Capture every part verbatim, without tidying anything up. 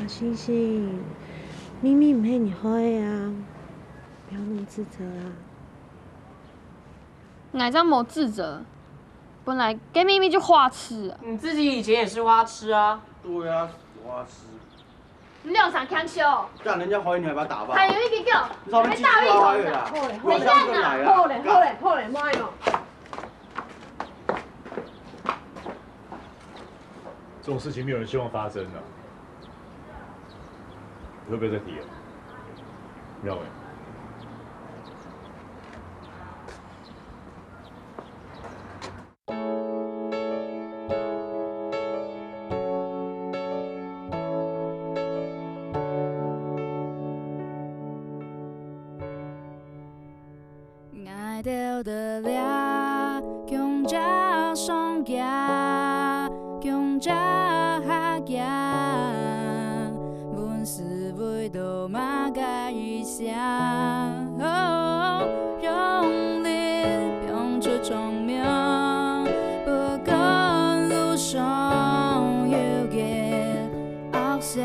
小星星，咪咪毋係你害个啊，不要那麼自責啊。𠊎正無自責，本來該咪咪就花痴啊。你自己以前也是花痴啊。對啊，花痴。你兩儕牽手，幹人家懷疑你還把他打爆。還有一個叫，你少在那邊大力吼。好了，好了，好了，莫用。 这种事情没有人希望发生的。以后不要再提了。妙伟。 𠊎兜在這共下上行，共下下行，問是為著麼个一生？哦，用力拼出聰明，不管路上有幾 惡勢。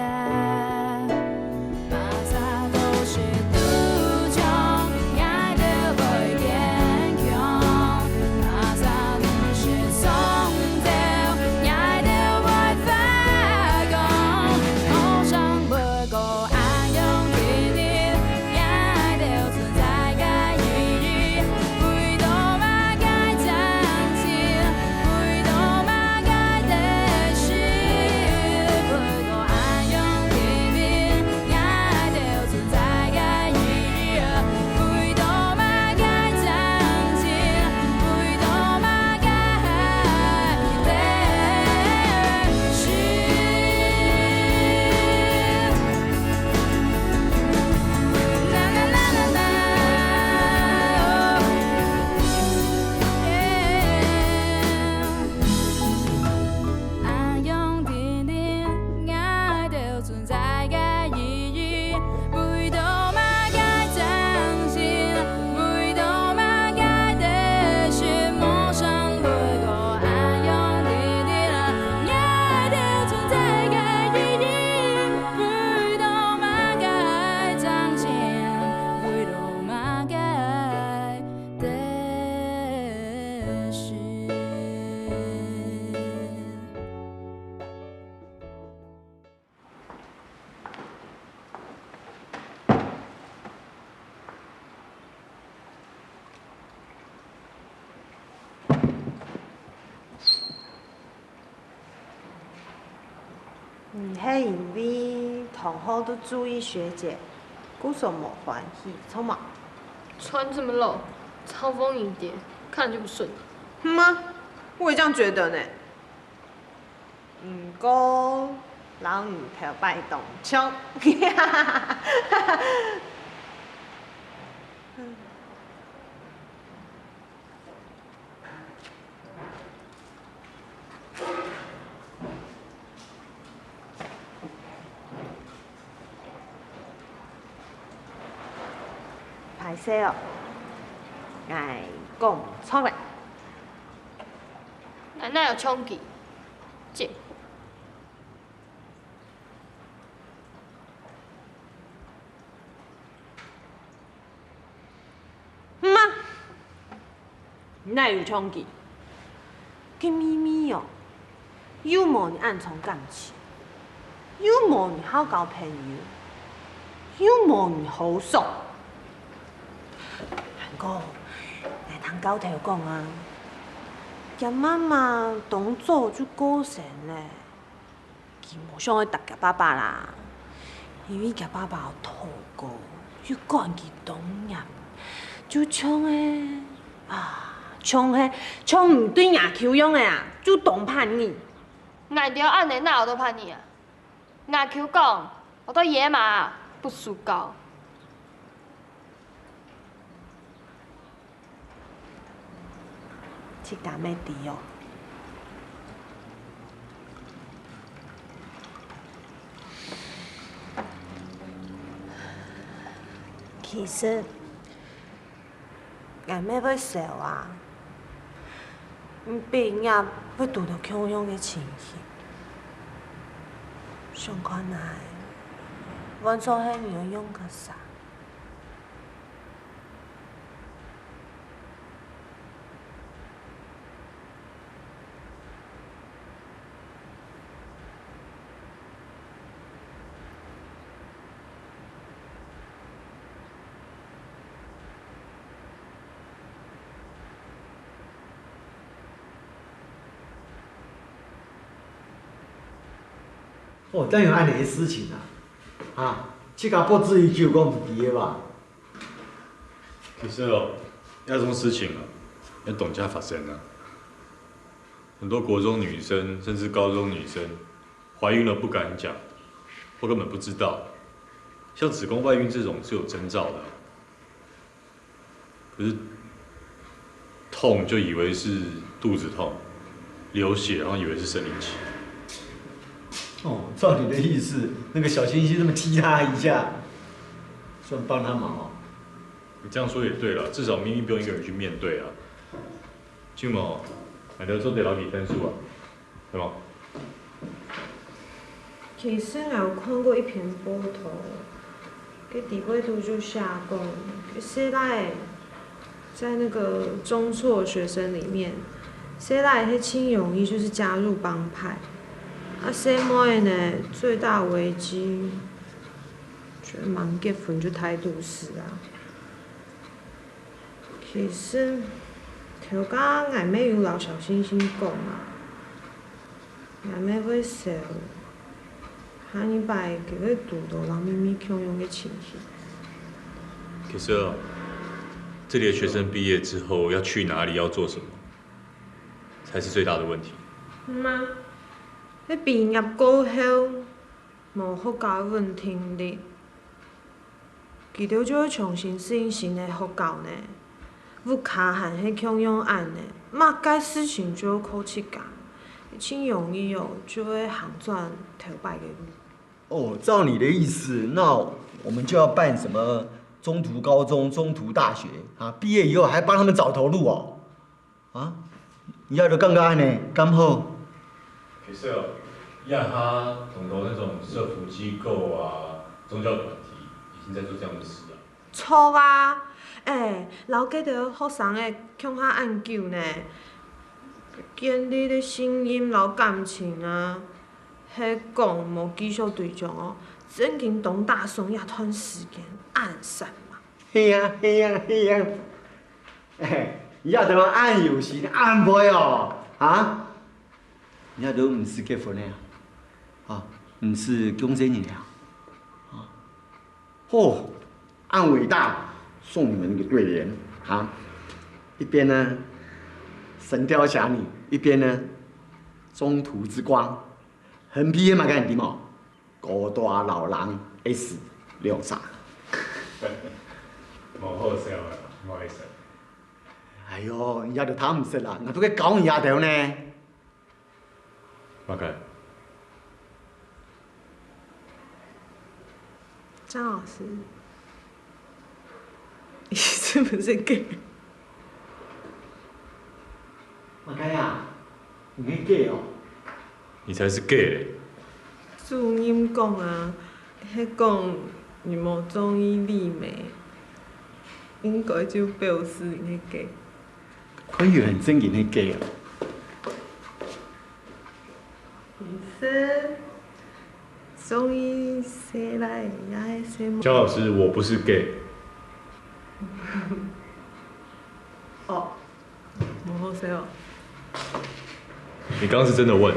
你係因為同學都注意學姊，故所無歡喜，著無？穿這麼露，嘲諷一點，看著就不順眼。是嗎？我也這樣覺得呢。毋過，摎你頭擺當像。 歹勢哦，𠊎講毋著咧。𠊎哪有像佢？這 嗯嘛，你哪有像佢？佢明明哦，又無你恁重感情，又無你好交朋友，又無你好爽。還過，𠊎聽教頭講啊，厥媽媽當早就過身咧。 佢無想愛搭厥爸爸啦，因為厥爸爸討過，又管佢當嚴，就像係，啊，像係，像毋對若舅樣仔啊，就當叛逆。𠊎兜恁仔哪有當叛逆啊？若舅講，我兜野馬不輸狗。 自家乜知哦。其實，𠊎乜會愁啊，你畢業會堵著共樣个情形。想看來，換做係你會用个啥？ 哦，真有恁樣个事情啊！啊，這个不至於就講毋知个吧？其實哦，這種事情啊，也當常發生啊。很多國中女生甚至高中女生懷孕了不敢講，或根本不知道。像子宮外孕這種是有徵兆的啊。 可是痛就以為是肚子痛，流血然後以為是生理期。哦，照你的意思，那個小星星這麼踢他一下，算幫他忙哦。你這樣說也對了，至少咪咪不用一個人去面對啊。俊謀，買的時候得老幾分數啊？ 對吧？其實𠊎有看過一篇報導，該底背肚就寫講，該細賴在那個中輟學生裡面，細賴係盡容易就是加入幫派，啊細妹呢最大危機就係吂結婚就大肚屎啊。 其實頭下𠊎乜有摎小星星講啊，𠊎乜會愁，下二擺佢會堵著摎咪咪共樣个情形。可是啊，這裡的學生畢業之後要去哪裡，要做什麼，才是最大的問題。嗯啊，該畢業過後，無學校穩定力， 佢兜就愛重新適應新个學校呢，屋下還係共樣恁呢，麼个事情就愛靠自家，盡容易哦就會行轉頭擺个路。哦，照你的意思，那我們就要辦什麼中途高中、中途大學啊？畢業以後還幫他們找頭路哦？ 啊，你也都感覺恁呢，敢好？其實哦，這下當多那種社福機構啊、宗教團體已經在做這樣的事了。著啊，欸，摎該兜學生仔共下恁久呢，建立个信任摎感情啊，係講無繼續追蹤哦，正經當打爽這段時間恁煞猛。係啊，係啊，係啊。 欸，你兜恁有心恁會哦，啊？你兜毋使結婚了啊？啊，毋使降細人了啊？啊，吼，恁偉大，送你們一個對聯啊！一邊呢，神雕俠侶，一邊呢，中途之光。橫批係麼个你知無？ 孤單老人會死兩儕。無好笑啊，毋好意思。哎喲，你兜都聽毋識啦，𠊎都在教你兜呢。OK。張老師，你是不是gay？ 麼个啊？你係gay哦？你才是gay嘞！主任講啊，係講你無中意李梅，應該就表示你係gay。看起來很正經个gay哦。 你是中意細賴也係細妹？江老師，我不是gay。哦，無好笑哦。你剛剛是真的問？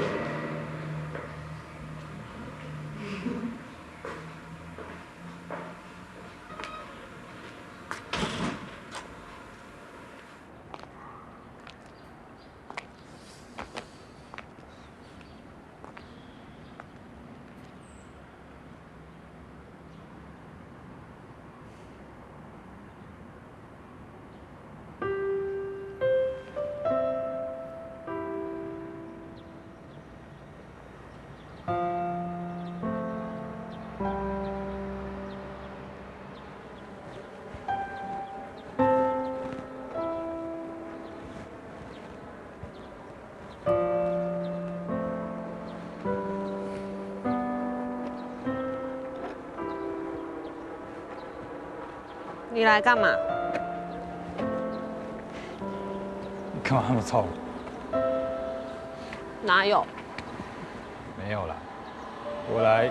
你來幹嘛？你幹嘛那麼臭？哪有？沒有啦，我來，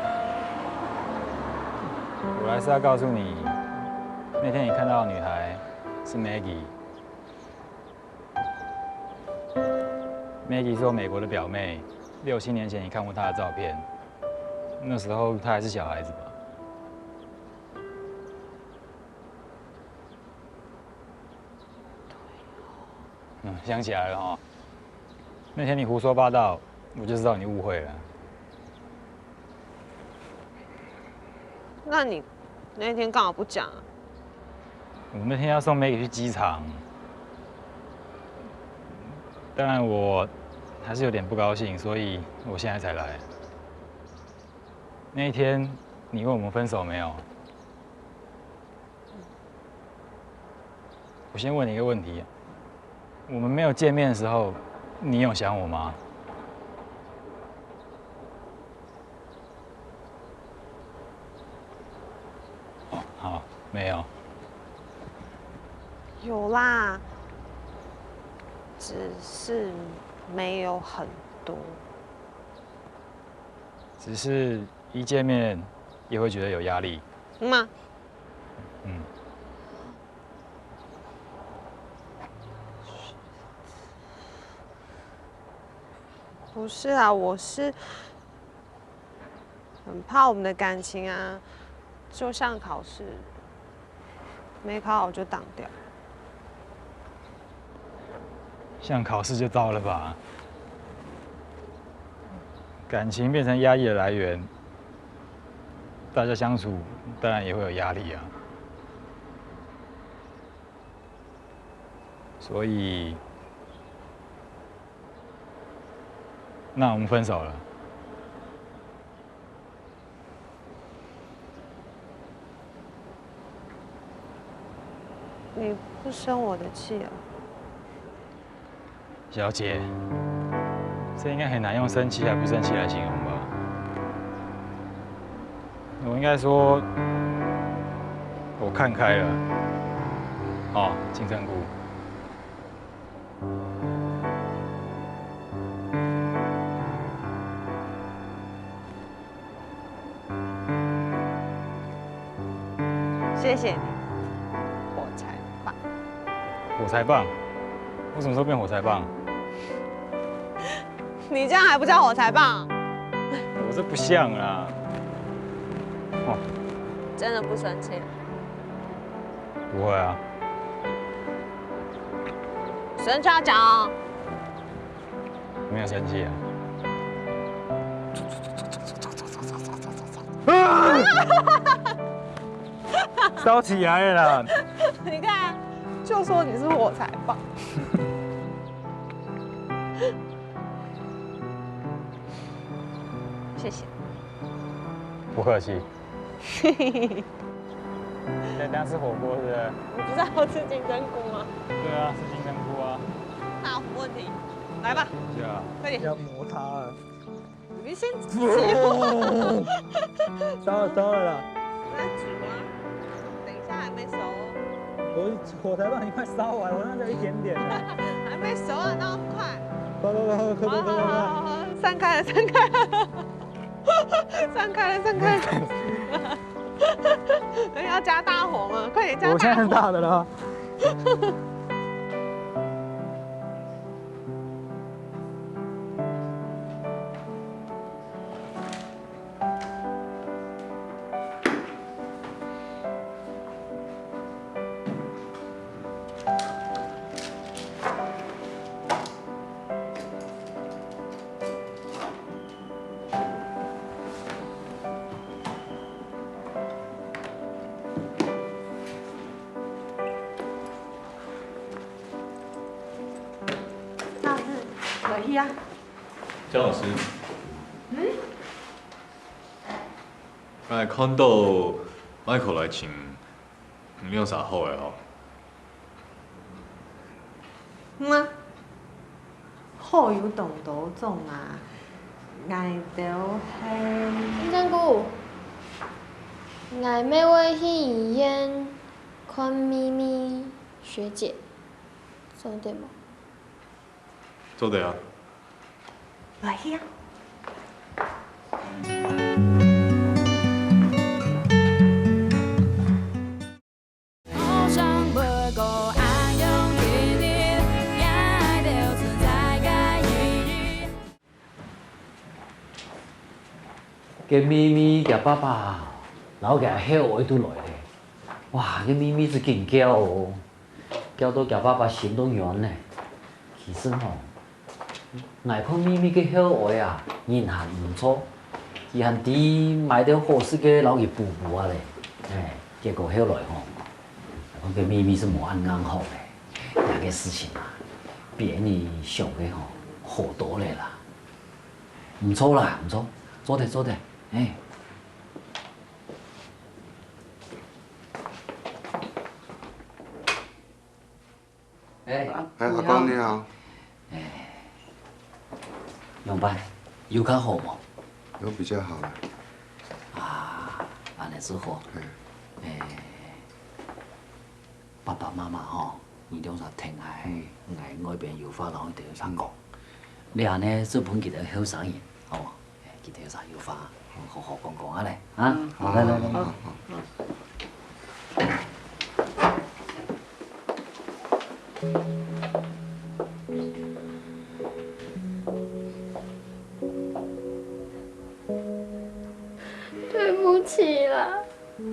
我來是要告訴你，那天你看到的女孩是Maggie。Maggie是我美國的表妹，六七年前你看過她的照片，那時候她還是小孩子吧？ 嗯，想起來了哈，那天你胡說八道，我就知道你誤會了。那你那天幹嘛不講啊？我那天要送Maggie去機場，當然我還是有點不高興，所以我現在才來。那一天你問我們分手沒有？ 我先問你一個問題，我們沒有見面的時候，你有想我嗎？哦，好，沒有。有啦，只是沒有很多。只是一見面也會覺得有壓力。嗯嗎？ 嗯。不是啊，我是很怕我們的感情啊，就像考試，沒考好就當掉。 像考試就糟了吧？感情變成壓力的來源，大家相處當然也會有壓力啊。所以，那我們分手了。 你不生我的氣啊？小姐，這應該很難用生氣還不生氣來形容吧？我應該說，我看開了。哦，金針菇。 謝謝你，火柴棒。火柴棒？我什麼時候變火柴棒？你這樣還不叫火柴棒？我這不像啦。哦。真的不生氣？不會啊。生氣要講哦。 沒有生氣啊。燒起來了啦！你看，就說你是火柴棒。謝謝。不客氣。 在家吃火鍋是不是？你不是要吃金針菇嗎？對啊，吃金針菇啊。那問題，來吧，對啊。快點。要磨它了。你先起火。烧了，烧了啦。我在煮啊，等一下還沒熟哦。我火柴棒已經快燒完，我那只有一點點了。還沒熟啊，那麼快。快快快快快快快快！好，好，好，好，散開了，散開了。 散開了，散開了。哎，要加大火嗎？快點加大火。我現在很大的了。 老師，落去啊。江老師，嗯？𠊎看到Michael來尋，你有啥好个吼？嗯啊，好有當多種啊，𠊎兜係。金針菇，𠊎乜會去醫院換咪咪學姐，做得無？做得啊。來去啊！該咪咪厥爸爸摎厥後愛都來咧。哇，該咪咪就緊噭哦，噭到厥爸爸心都軟咧。其實吼，𠊎看咪咪个後愛啊，人還毋錯，佢還知買兜好食个摎佢補補啊咧。哎，結果後來吼，𠊎看該咪咪就無恁硬殼咧。這个事情啊，比𠊎想个吼好多咧啦。 毋錯啦，毋錯，做得，做得，哎。哎，哎，阿公你好。哎，仰般？有較好無？有比較好了。啊，恁樣就好。哎。哎，爸爸媽媽吼，你兩儕聽𠊎，嗯。𠊎外邊有話摎你兜儕講。 你恁樣就分佢兜後生人，好無？哎，佢兜儕有話，好好講講啊咧，啊！嗯。來來來。好，好，好。對不起啦。 你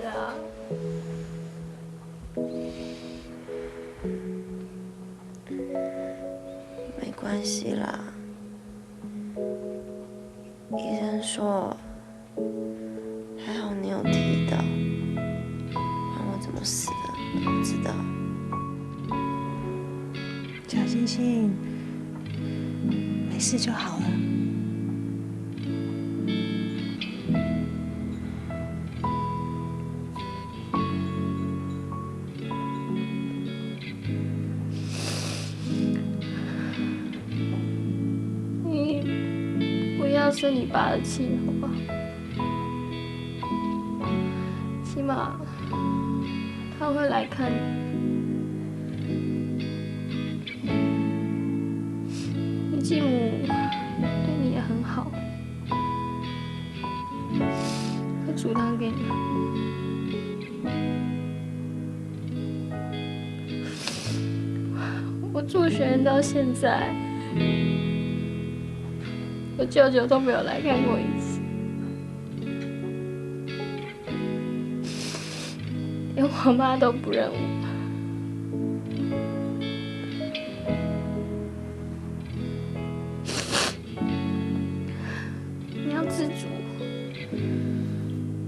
啦。沒關係啦。醫生說，還好你有提到，不然我怎麼死的都不知道。小星星，沒事就好了。 你不要生你爸的氣好不好？起碼他會來看你。你繼母對你也很好。 會煮湯給你。我住學院到現在，我舅舅都沒有來看過一次，連我媽都不認我。 你要自主，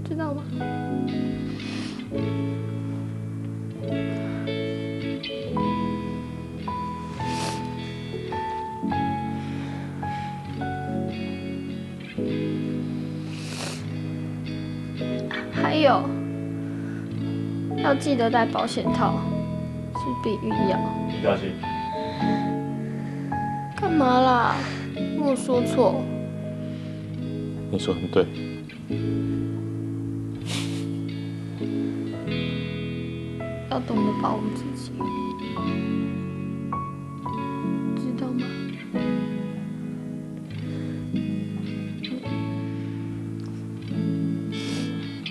知道嗎？還有，要記得帶保險套，是避孕藥。你小心。幹嘛啦？我有說錯？你說很對。要懂得保護自己，知道嗎？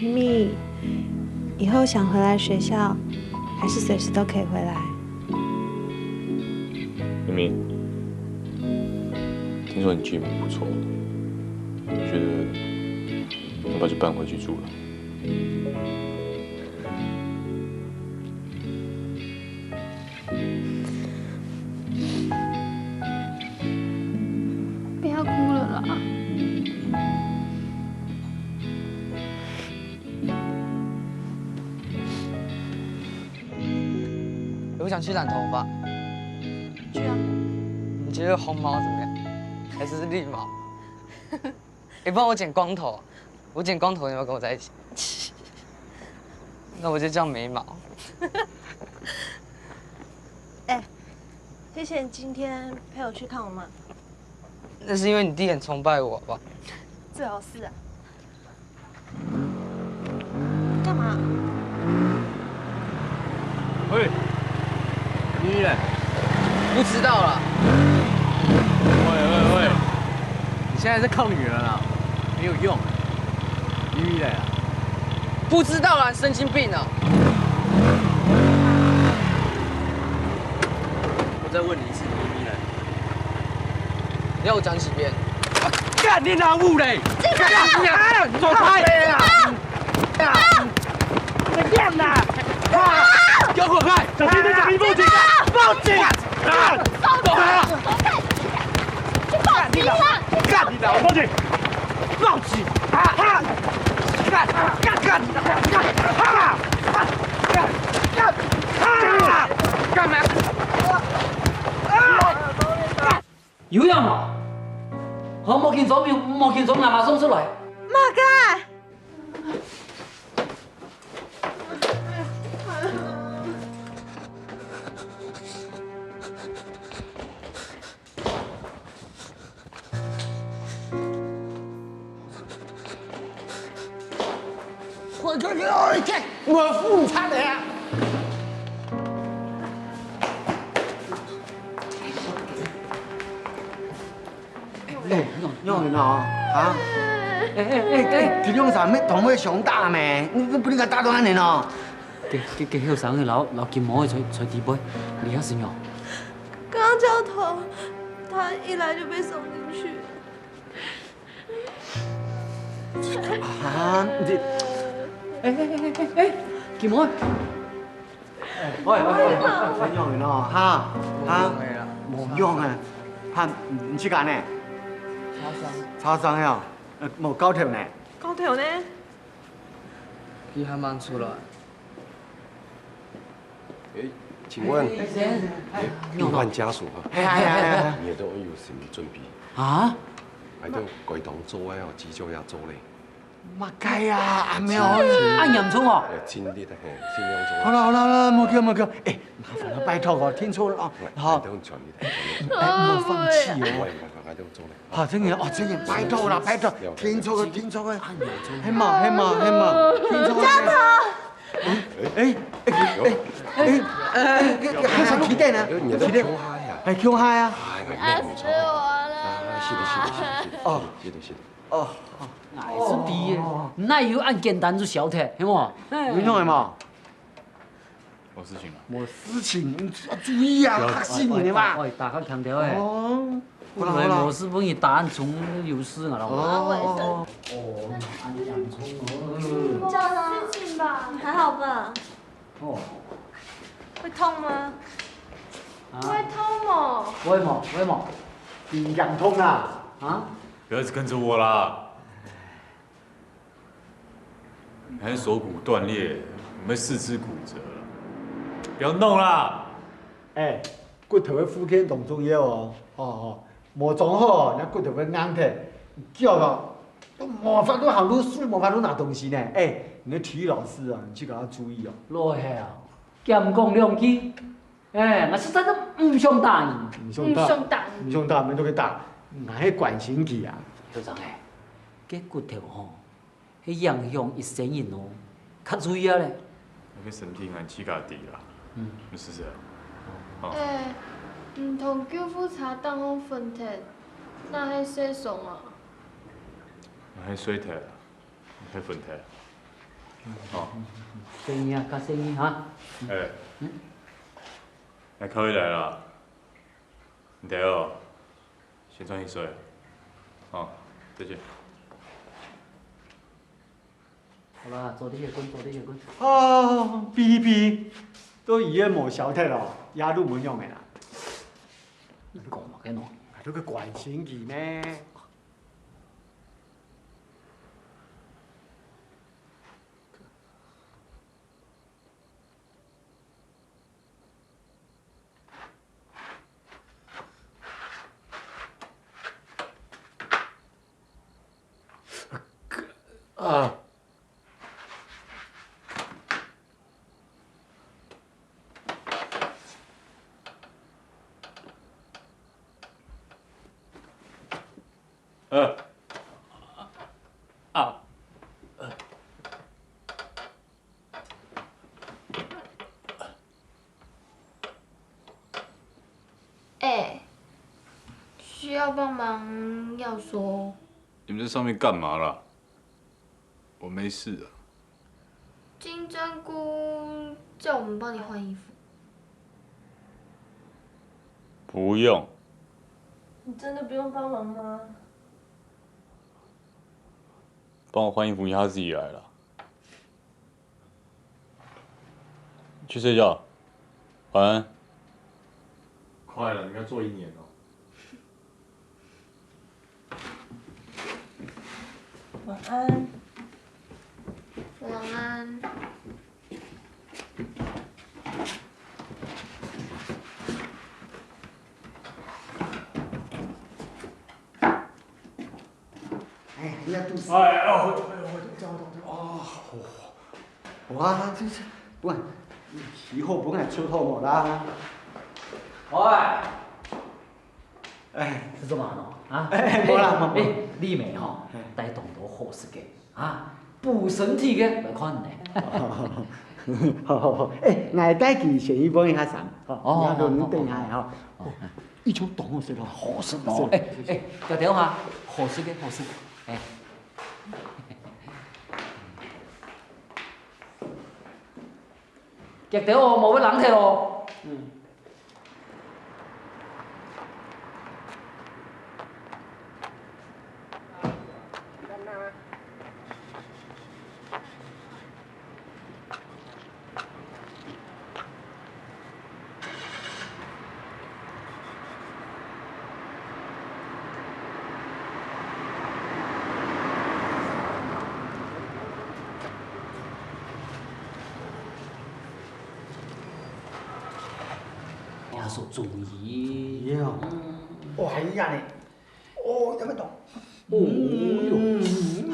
咪咪，以後想回來學校，還是隨時都可以回來。咪咪，聽說你繼母不錯，我覺得要不要就搬回去住了？ 不要哭了啦。我想去染頭髮。去啊。你覺得紅毛怎麼樣？還是綠毛？欸，不然我剪光頭，我剪光頭，你要不要跟我在一起？那我就叫眉毛。欸，谢谢你今天陪我去看我妈。那是因为你弟很崇拜我，好不好？最好是啊。干嘛？喂，咪咪嘞？不知道啦。喂喂喂，你现在在靠女人啊？没有用，咪咪嘞？不知道啦，神经病啊！我再问你一次，咪咪嘞？你要我讲几遍？干你老母嘞！干你啊！走开！啊！啊！怎样啦？啊！给我滚开！小心点，小心，报警！报警！啊！走开！去报警啦！干你老母！报警！报警！啊！干！干！干！干！啊！干！干！干！干嘛？啊！啊！ 有影無？好，無緊張，無緊張，𠊎馬上出來。麼个？快快快，我付他的啊！ 哎，仰仔哦，哈？哎哎哎哎，佢兩儕乜同佢相打咩？你你不應該打到恁樣哦。該該該後生个摎摎金毛个在在底背，你遐神哦。剛剛叫頭，他一來就被送進去了。啊，你，哎哎哎哎哎，金毛。 喂喂喂，仰仔哦，哈哈，無用啊，哈，毋毋自家呢？擦傷。擦傷了，呃，無交頭呢？交頭呢？佢還吂出來。誒，請問，病患家屬哈？哎哎哎哎，你都有什麼準備？啊？還有該當做个哦，急救也做嘞。 麼个啊，阿妹哦，恁嚴重哦！盡力个嘿，盡量做。好了好了好了，莫叫莫叫，哎，麻煩了，拜託哦，聽錯了哦，好，哎，莫放棄哦。好，真个哦，真个，拜託啦，拜託，聽錯了，聽錯了，係嘛係嘛係嘛，聽錯了。哎哎哎哎哎，還想期待呢，期待，哎，Q嗨啊，哎，沒錯，啊，是的是的是的，哦，是的是的。 哦，哦，𠊎係知个，哪有恁簡單就消忒，係無？有用个無？無事情了。無事情，你要注意啊，嚇死人个嘛。喂，大家強調誒。哦，好啦好啦。無事分你打恁重，有事啊，老婆。哦，哦，恁嚴重哦。有事情吧？你還好吧？哦，會痛嗎？啊？會痛哦。會無？會無？真嚴重啊！啊？不要一直跟著我啦。 你還鎖骨斷裂，你會四肢骨折了，不要弄啦！哎，骨頭个復健當重要哦，哦哦，無裝好，你骨頭會硬忒，腳哦，都無法度行路，手無法度拿東西呢。哎，你个體育老師啊，你自家愛注意哦。老兄啊，減講兩句，哎，𠊎實在是毋想打你。毋想打，毋想打你。毋想打，免得佢打，𠊎係關心佢啊。校長哎，該骨頭吼， 係影響一生人哦，較注意啊咧。該身體𠊎自家知啦。嗯。你試試啊。哦。哎，毋通救護車當中分忒，哪係受傷啊？哪係碎忒啊？係分忒。哦。細義啊，較細義哈。哎。嗯。來，靠起來啦。 你等哦，先轉去睡。好，再見。好啦，早點歇睏，早點歇睏。啊，嗶嗶，都醫院無消忒咯，壓路無用个啦。你講麼个喏？還都个關心佢咩？ 啊。呃。啊。要帮忙要说。你们在上面干嘛啦？我没事啊。金针菇叫我们帮你换衣服。不用。你真的不用帮忙吗？帮我换衣服，他自己来了。 去睡觉，晚安。快了，你们要做一年哦。晚安。晚安。哎，你要肚子。哎，哦，回头，回头，回头，回头，回头，哦，好。哇，这是，不然，以后不敢出头毛啦。喂，哎，是做嘛喏？啊？哎，无啦，无啦。哎，丽美吼，带当多好食个啊，补身体个，来看呢。好好好，哎，我带佢先去换一下衫，吼，哦然后你等一下吼。一球懂我谁了？好食哦，哎哎，等等哈，好食个，好食个，哎。 夾到哦，無會冷忒哦。哎呀，说中医。耶哦，哦，还一样呢。哦，要不要懂？哦哟，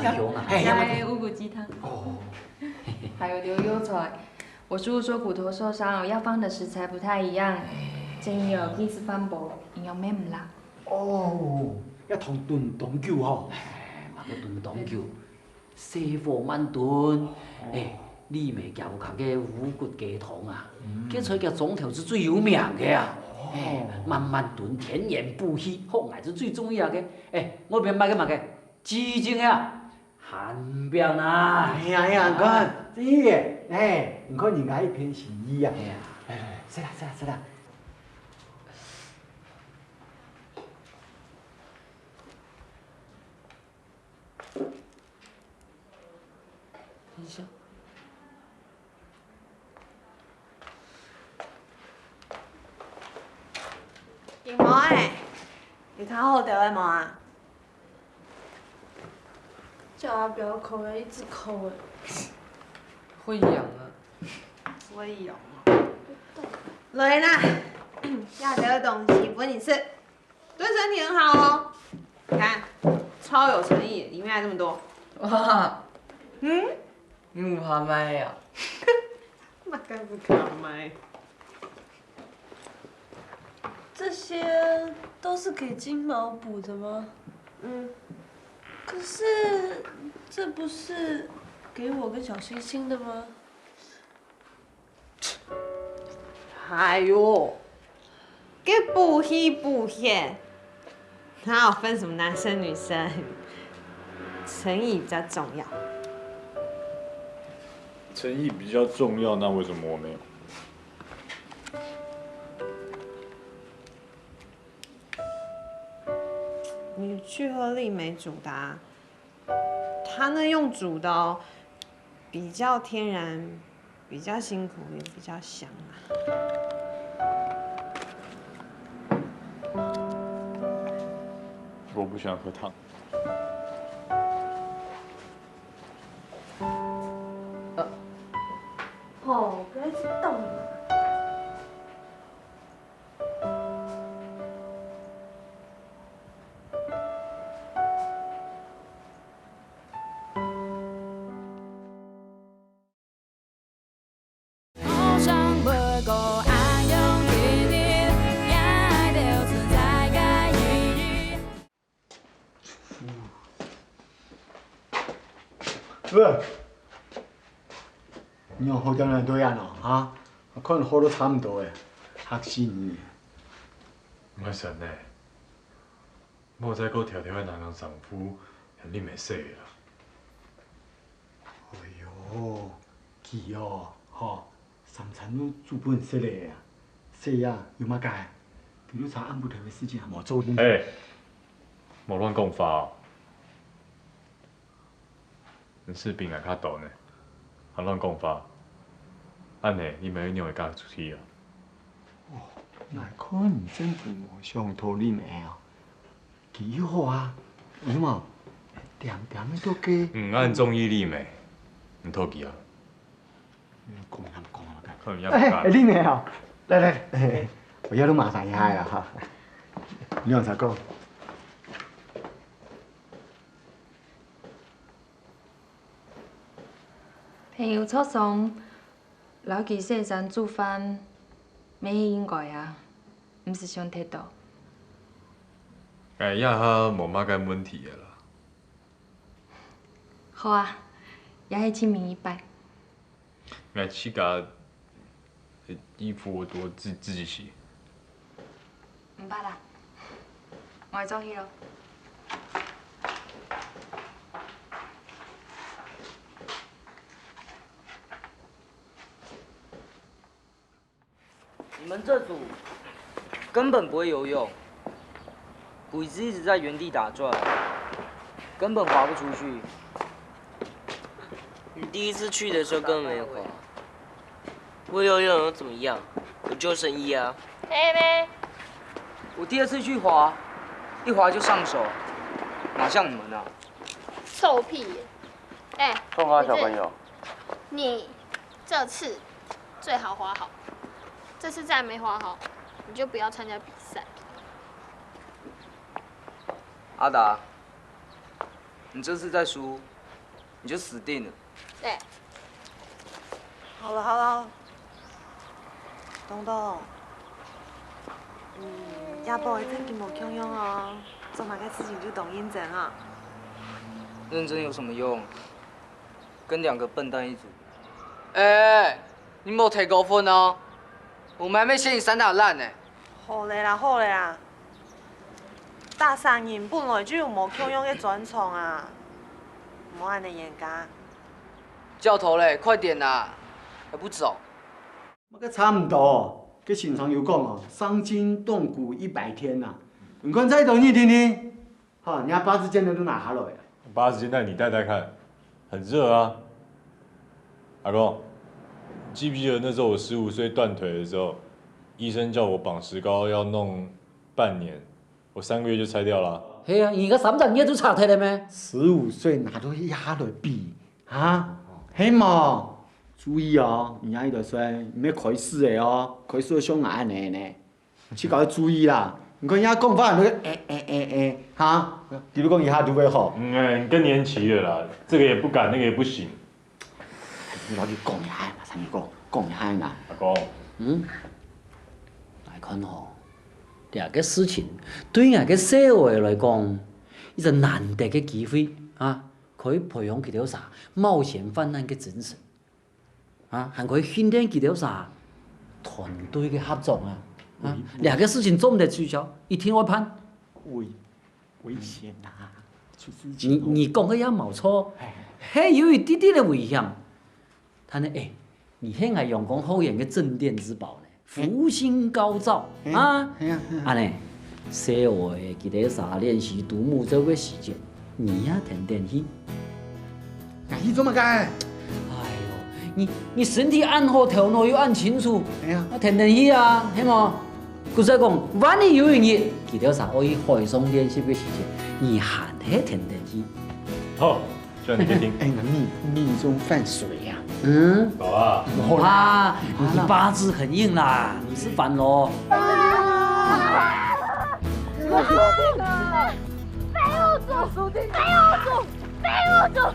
哎呦啊，哎，要不要懂？来五谷鸡汤。哦，还有牛油菜。我叔叔说骨头受伤要放的食材不太一样，建议有 kiss 饭包，营养面啦。哦，要同炖当久吼。哎，嘛个炖当久，細火慢炖。哎，你咪教佢个五谷雞湯啊，佢在佢庄頭係最有名个啊。哎，慢慢燉，天然补氣，好，𠊎係最中意啊个。哎，外邊賣个麼个？雞精啊， 寒冰啊！哎呀哎呀，你看，真个，哎，你看人家一片心意啊！哎呀，哎，来，吃啦吃啦吃啦！等一下。金毛哎，你看好得了无啊？ 叫他不要哭了，一直哭哎。会痒啊。所以哦，来啦，亚德的东西分你吃，对身体很好哦。你看，超有诚意，里面还这么多。哇，嗯，你有拍卖呀？那该不可买。这些都是给金毛补的吗？嗯，可是这不是给我跟小星星的吗？哎呦，给补气补血，哪有分什么男生女生？诚意比较重要。诚意比较重要，那为什么我没有？ 你去喝丽美煮的啊，她那用煮的哦，比较天然，比较辛苦，也比较香啊。我不喜欢喝汤。哦，不要一直动。喂，你用好点来对啊喏，哈？看好都差不多诶，吓死你！没事呢。莫再過挑挑个拿人衫褲，喊你妹洗啦。哎喲，佢哦，吼，三餐都煮分食咧啊，洗啊，有麼个？佢都差暗晡頭个事情還無做呢。哎，莫亂講話哦。 你係比𠊎較大呢，還亂講話。恁呢，你妹會仰會嫁出去啊？哦，𠊎看你真係無想討你妹啊！幾好啊，有無？恬恬个做个。嗯，恁中意你妹，你討佢啊？講也毋講啊！看你也毋敢。哎，你妹啊！來來來，我也都麻煩一下呀哈。你有啥講？ 朋友著想，摎佢洗衫煮飯，乜係應該啊，毋使想忒多。哎，這下無麼个問題了啦。好啊，也係盡明一擺。 𠊎自家个衣服我都自自己洗。毋怕啦，𠊎做去咯。你們這組根本不會游泳，不是一直在原地打轉，根本滑不出去。你第一次去的時候根本沒滑，會游泳又怎麼樣？有救生衣啊。嘿咩？我第二次去滑，一滑就上手，哪像你們啊？臭屁耶！哎，中华小朋友，你这次最好滑好，这次再没滑好，你就不要参加比赛。阿达，你这次再输，你就死定了。对，好了好了，东东，嗯，阿宝一定跟我共样哦，做么个事情就当认真啊。认真有什么用？跟两个笨蛋一组。哎，你莫太过分哦！我们还没嫌你三打烂呢。好了啦，好了啦，大三人本来就有无共样个专长啊，莫恁呢严格。教头嘞，快点啦，还不走？ 么个差毋多，該先生有講哦，傷筋动骨一百天呐。你看再多一天呢，哈，人家八字肩的都拿下來了。八字肩带你戴戴看，很热啊。阿公，记不记得那时候我十五岁断腿的时候，医生叫我绑石膏要弄半年，我三个月就拆掉了。系啊，你个三十月就拆脱了咩？十五岁拿到一下来比啊，系嘛？注意哦，你阿姨个衰，你要开始的哦，开始像俺恁呢，去搞注意啦。你看人家讲话那个哎哎哎哎，哈，比如讲一下就会好。嗯，更年期了啦，这个也不敢，那个也不行。你老弟讲一下嘛，三哥讲一下嘛。阿公，嗯，来看吼，这个事情对俺个社会来讲，一个难得个机会啊，可以培养佢兜啥冒险犯难个精神。 啊，还可以训练佢兜啥团队个合作啊。啊，两个事情做毋得取消，一定要办。危危险啊！出事情。你你讲个也冇错，系有一点点个危险。但呢，哎，你系俺阳光后园个镇店之宝呢，福星高照啊。哎呀，安呢，社会佢兜啥练习独木舟个时间，你也跈跈去。 哎，你做么个？哎呦，你你身体恁好，头脑又恁清楚，哎呀，那跈等去啊，系无？故所讲，万一有一日，佢兜啥爱去海上练习个时节，你还系跈等去。好，叫你决定。哎，那你你这种犯水呀？嗯，好啊，啊，你八字很硬啦，你是烦咯。我说这个，没有走，没有走。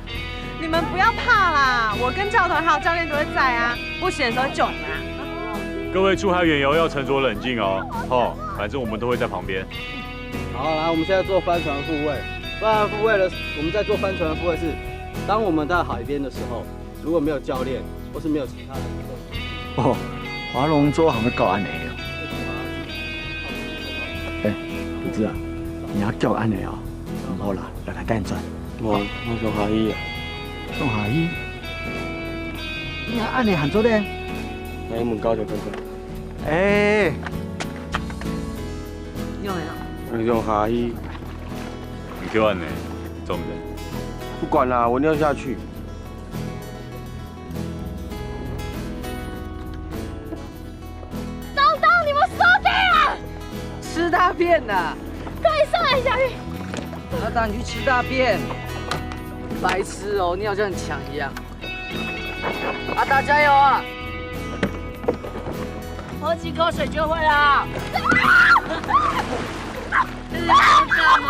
你们不要怕啦，我跟教头还有教练都会在啊，不行的时候救你们啊。各位出海远游要沉着冷静哦，吼，反正我们都会在旁边。好，来，我们现在做帆船复位。帆船复位的，我们在做帆船的复位是，当我们到海边的时候，如果没有教练或是没有其他人，哦，划龙舟还会搞安尼哦。哎，你知啊，你還叫恁樣哦？毋好啦，來，來，趕緊轉。無，我想下去啊。想下去？你還恁樣還做得？來，門口就看看。哎，你想下去？你就恁樣，做毋得。不管啦，我一定要下去。 东东，你們說的啊！吃大便啦！快上來，小玉！阿達，你去吃大便。白痴哦，尿像很強一樣。阿達，加油啊！喝幾口水就會啦。這是在幹嘛？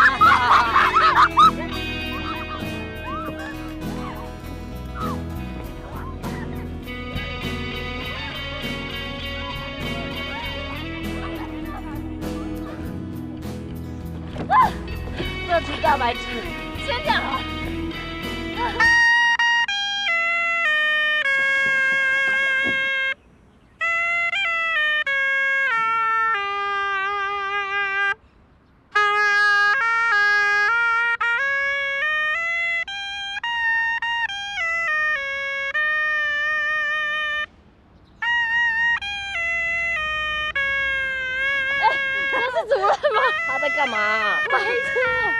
这群大白痴，先讲啊！ 哎，那是主任嗎？他在幹嘛？白痴哦！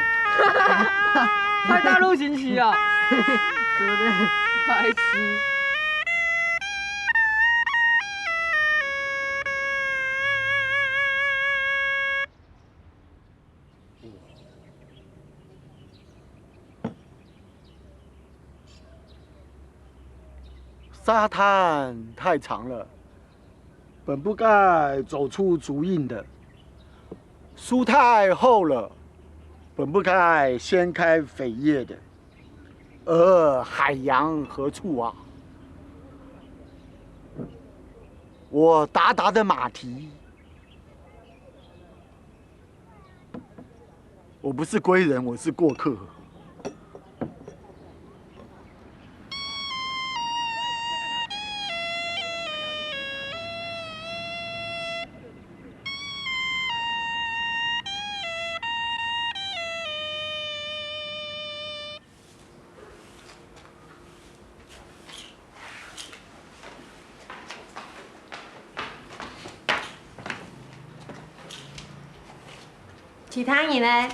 太大陆刑期啊！对不对？白痴。 沙灘太長了，本不該走出足印的；樹太厚了，本不該掀開榧葉的。而海洋何處啊？我达达的马蹄 我不是归人，我是过客。 其他人呢？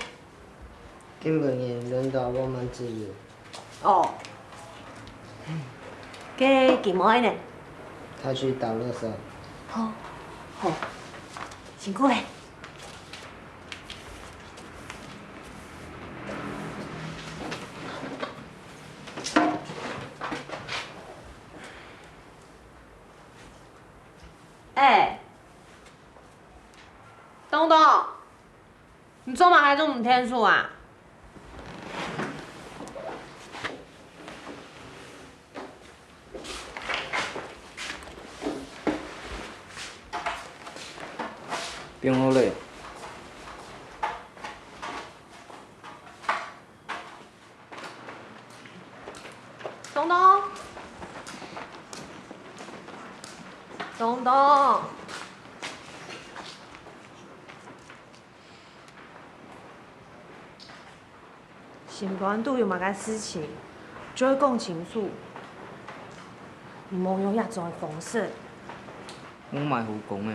今晡日輪到我們值日。哦。該金妹呢？她去倒垃圾。好，好，辛苦了。 哎，东东，你做麼个還做毋𢯭手啊？ 變好了。 东东，东东，心肝肚有麼个事情，就愛講清楚，毋好用這種方式。 無麼个好講个，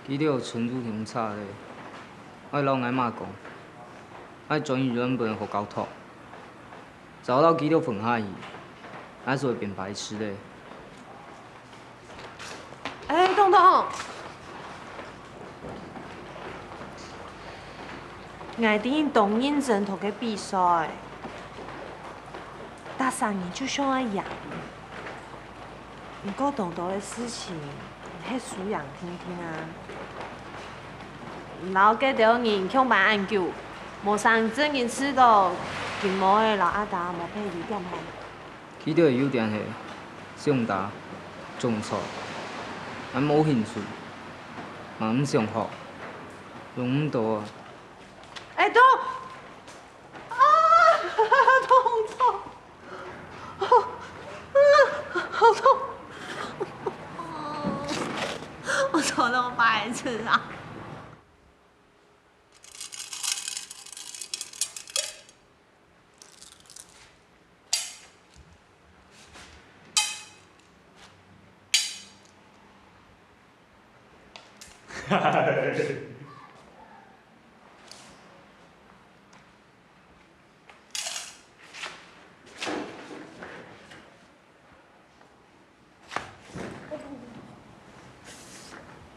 佢兜程度忒差了，愛摎𠊎媽講，愛轉去原本个學校讀，早摎佢兜分開去，𠊎就會變白痴了。哎，東東！ 𠊎知你當認真讀該比賽，逐儕人就想愛贏。毋過當多个事情，你係輸贏定定啊！摎該兜人共擺恁久，無成真人試著金妹仔摎阿達無配有點好。 佢兜个優點係想打、種菜，𠊎無興趣，嘛毋想學，用毋著啊。哎，痛！啊，痛痛！啊，好痛！我怎麼那麼白痴啊？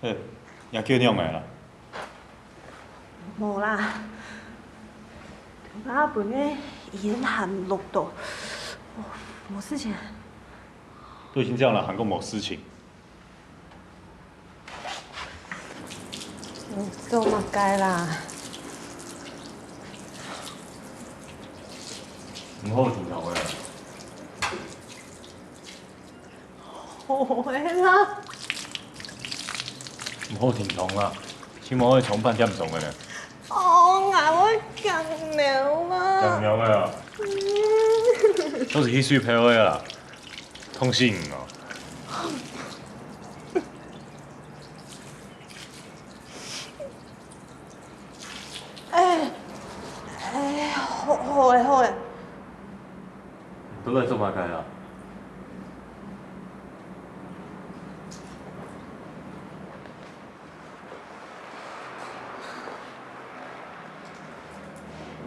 嘿，若舅仰仔啦？無啦，頭下分个煙涵熝到，哦，無事情。都已經這樣了，還講沒事情？你做麼个啦？毋好停動啊！ 好个啦。毋好停動啦，起碼愛充半點鐘个呢。哦，𠊎會驚尿啊。驚尿个啊？嗯。都係去水泡个啦，痛死人哦。 哎，哎，好，好个，好个。都來做麼个啊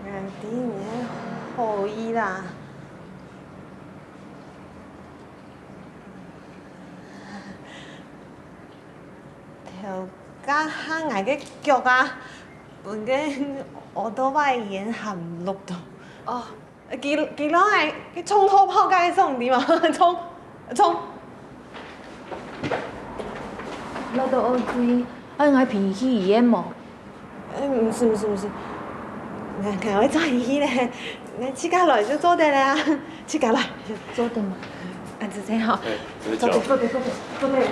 ？𠊎知你个好意啦。 頭家下𠊎个腳啊，分該奧多拜煙涵熝到。哦，佢，佢摎𠊎，佢衝頭跑該種，知無？衝，衝！落到屙水，愛𠊎陪你去醫院無？ 哎，毋使，毋使，毋使。𠊎，𠊎會載你去咧，𠊎自家來就做得了啊，自家來。做得嗎？恁仔細吼。哎，這是腳。做得，做得，做得，做得。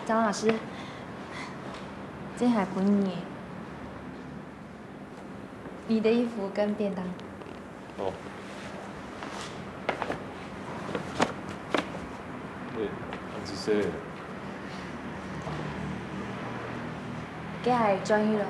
張老師，這還分你。 你的衣服跟便當。哦。哎，恁仔細。該還轉去了。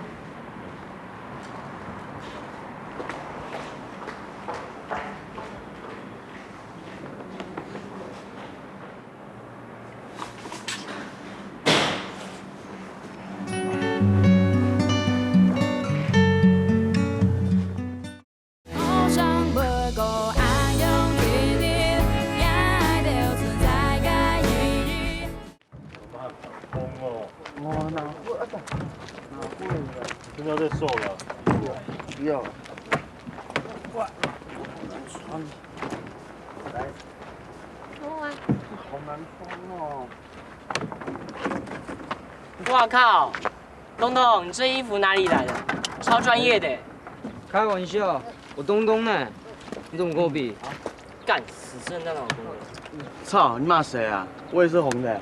哇，哪會啊？哪會啊？真的要再瘦了。不要。哇，好難穿。來。好啊。好難穿哦。 哇靠！東東，你這衣服哪裡來的？超專業的。開玩笑，我東東呢？你怎麼跟我比？幹，死剩那種東東。操，你罵誰啊？我也是紅的。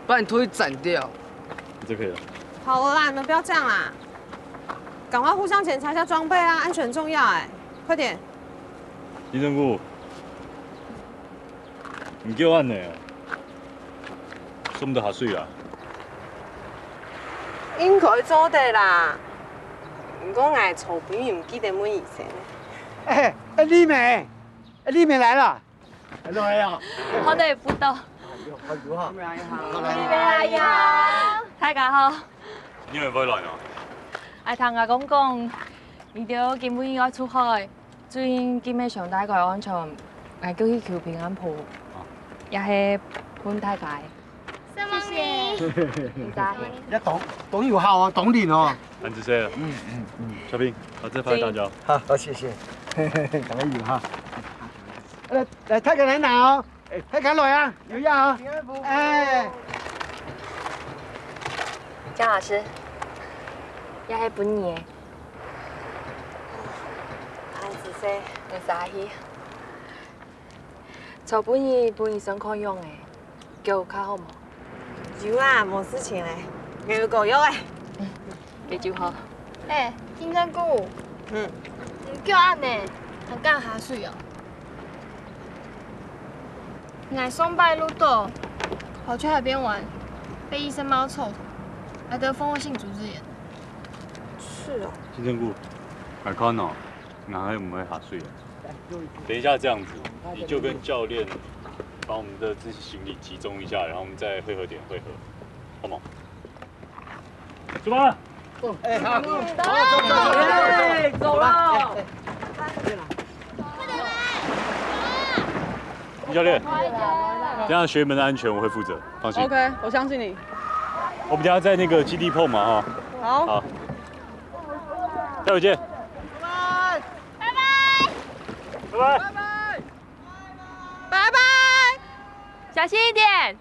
把你頭髮斬掉。這可以了。好了啦，你們不要這樣啦，趕快互相檢查一下裝備啊，安全重要哎，快點。金針菇， 你叫恁呢，做毋得下水啊？應該做得啦，毋過𠊎昨晡日毋記得問醫生。哎，哎，麗美，哎，麗美來了。哎，來啊。好久不到。好久哈。麗美來呀。大家好。你們會來啊？哎，聽阿公講，你兜今晡日愛出海。 最近金妹上大个安全，𠊎叫佢求平安符，也係分大家。承蒙你。毋使。也當，當有效哦，當靈哦。恁仔細。嗯，嗯，嗯。小平，把這發給大家。好，好，謝謝。感恩有效。來，來，大家來拿哦。哎，大家來啊，有藥啊。平安符。哎。江老師，也係分你个。 恁仔細。毋使客氣。昨晡日分醫生看樣仔，腳較好無？有啊，無事情咧，𠊎有膏藥咧。該就好。哎，金針菇，嗯，你腳恁呢，還敢下水哦？𠊎上擺熝著，跑去海邊玩，被醫生罵臭頭，還得蜂窩性組織炎。是哦。金針菇，來看哦，你還有沒有下水啊？等一下這樣子，你就跟教練把我們的這些行李集中一下，然後我們在匯合點匯合，好嗎？出發！哎，好，哎，走了。李教練，这样学员们的安全我会负责，放心。OK，我相信你。我们等一下在那个基地碰嘛，哈。好。好，待会见。拜拜。拜拜。拜拜。小心一点。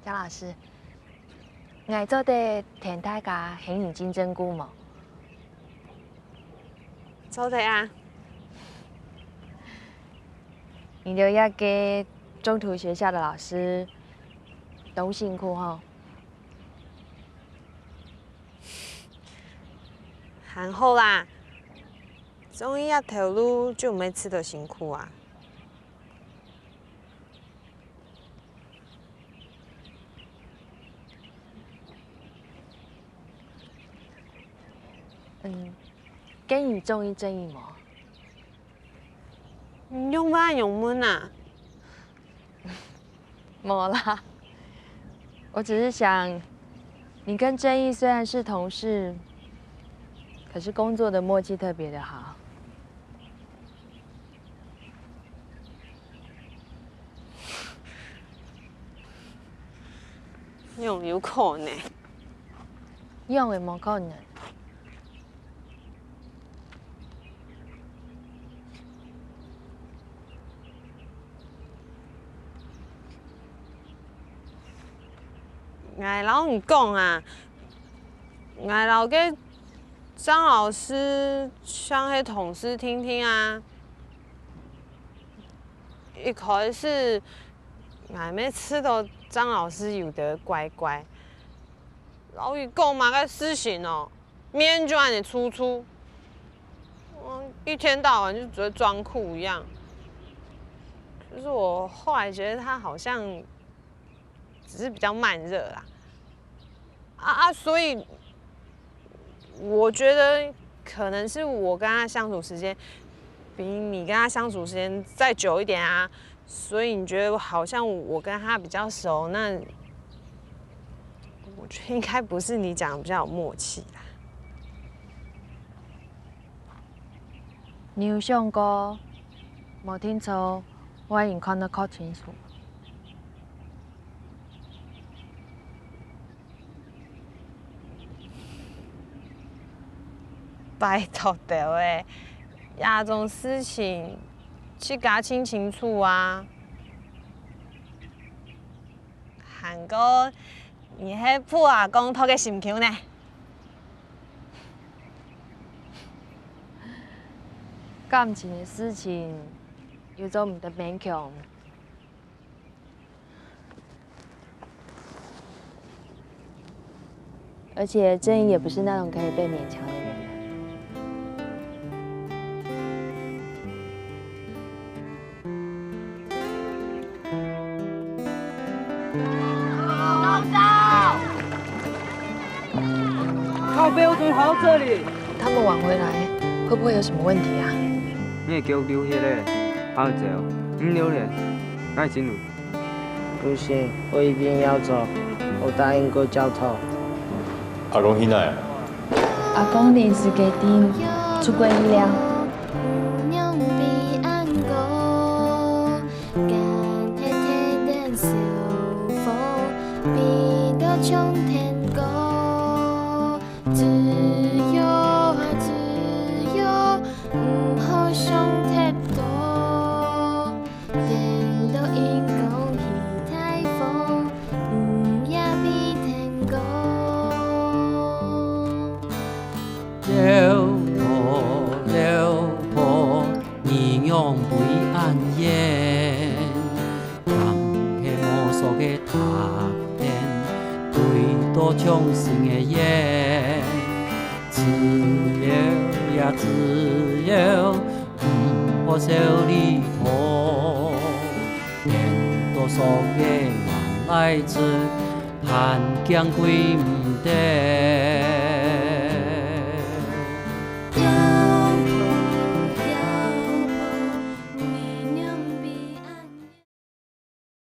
张老师，𠊎做得㧡大家行行金針菇無？做得啊。你兜這个中途學校的老師，當辛苦吼。還好啦，中醫這頭路就毋會試著辛苦啊。 嗯，該你中意正義無？你仰會恁樣問啊？無啦，我只是想，你跟正義雖然是同事，可是工作的默契特別的好。 仰有可能？仰會無可能？𠊎摎你講啊，𠊎摎該張老師像係同事定定啊。一開始，𠊎乜試著張老師有兜怪怪，摎佢講麼个事情哦， 面就恁樣臭臭，嗯，一天到晚就只會裝酷一樣。就是我後來覺得他好像只是比較慢熱啦。啊，啊，所以我覺得可能是我跟他相處時間比你跟他相處時間再久一點啊，所以你覺得好像我跟他比較熟，那我覺得應該不是你講的比較有默契啦。你有想過，無定著，𠊎還看得較清楚。 拜託兜仔，這種事情自家盡清楚啊。還過，你係晡阿公託个心臼呢。感情个事情，有做毋得勉強。 而且正義也不是那種可以被勉強的人。靠背，我怎麼跑到這裡？他們晚回來，會不會有什麼問題啊？你个腳流血咧，還愛走？毋流咧，𠊎先 不行，我一定要走，我答應過教頭。阿公去哪啊？阿公臨時決定出國去尞。个大殿，堆到像新个園，自由呀自由，毋好愁離開。顛倒爽个還來自，還驚歸毋得。